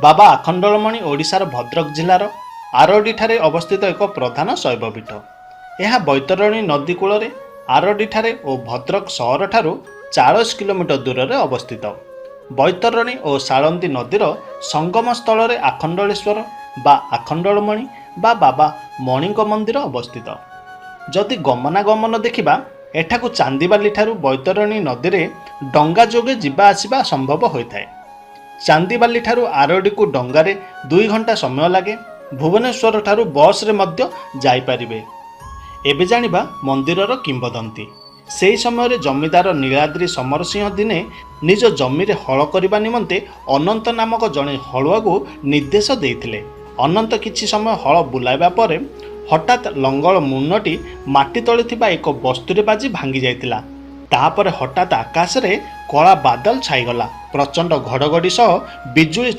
ବାବା ଆଖଣ୍ଡଳମଣି ଓଡ଼ିଶାର ଭଦ୍ରକ ଜିଲ୍ଲାର ଆରଡ଼ିଠାରେ ଅବସ୍ଥିତ ଏକ ପ୍ରଧାନ ଶୈବପୀଠ। ଏହା ବୈତରଣୀ ନଦୀ କୂଳରେ ଆରଡ଼ିଠାରେ ଓ ଭଦ୍ରକ ସହରଠାରୁ 40 କିଲୋମିଟର ଦୂରରେ ଅବସ୍ଥିତ। ବୈତରଣୀ ଓ ସାଳନ୍ଦୀ ନଦୀର ସଙ୍ଗମ ସ୍ଥଳରେ ଆଖଣ୍ଡଳେଶ୍ୱର ବା ଆଖଣ୍ଡଳମଣି ବା ବାବା ମଣିଙ୍କ ମନ୍ଦିର ଅବସ୍ଥିତ। ଯଦି ଗମନାଗମନ ଦେଖିବା, ଏଠାକୁ ଚାନ୍ଦିବାଲିଠାରୁ ବୈତରଣୀ ନଦୀରେ ଡଙ୍ଗା ଯୋଗେ ଯିବା ଆସିବା ସମ୍ଭବ ହୋଇଥାଏ। ଚାନ୍ଦିବାଲିଠାରୁ ଆରଡ଼ିକୁ ଡଙ୍ଗାରେ 2 ଘଣ୍ଟା ସମୟ ଲାଗେ। ଭୁବନେଶ୍ୱରଠାରୁ ବସ୍ରେ ମଧ୍ୟ ଯାଇପାରିବେ। ଏବେ ଜାଣିବା ମନ୍ଦିରର କିମ୍ବଦନ୍ତୀ। ସେହି ସମୟରେ ଜମିଦାର ନୀଳାଦ୍ରି ସମରସିଂହ ଦିନେ ନିଜ ଜମିରେ ହଳ କରିବା ନିମନ୍ତେ ଅନନ୍ତ ନାମକ ଜଣେ ହଳୁଆକୁ ନିର୍ଦ୍ଦେଶ ଦେଇଥିଲେ। ଅନନ୍ତ କିଛି ସମୟ ହଳ ବୁଲାଇବା ପରେ ହଠାତ୍ ଲଙ୍ଗଳ ମୁନଟି ମାଟି ତଳେ ଥିବା ଏକ ବସ୍ତୁରେ ବାଜି ଭାଙ୍ଗି ଯାଇଥିଲା। ତାପରେ ହଠାତ୍ ଆକାଶରେ କଳା ବାଦଲ ଛାଇଗଲା। ପ୍ରଚଣ୍ଡ ଘଡ଼ଘଡ଼ି ସହ ବିଜୁଳି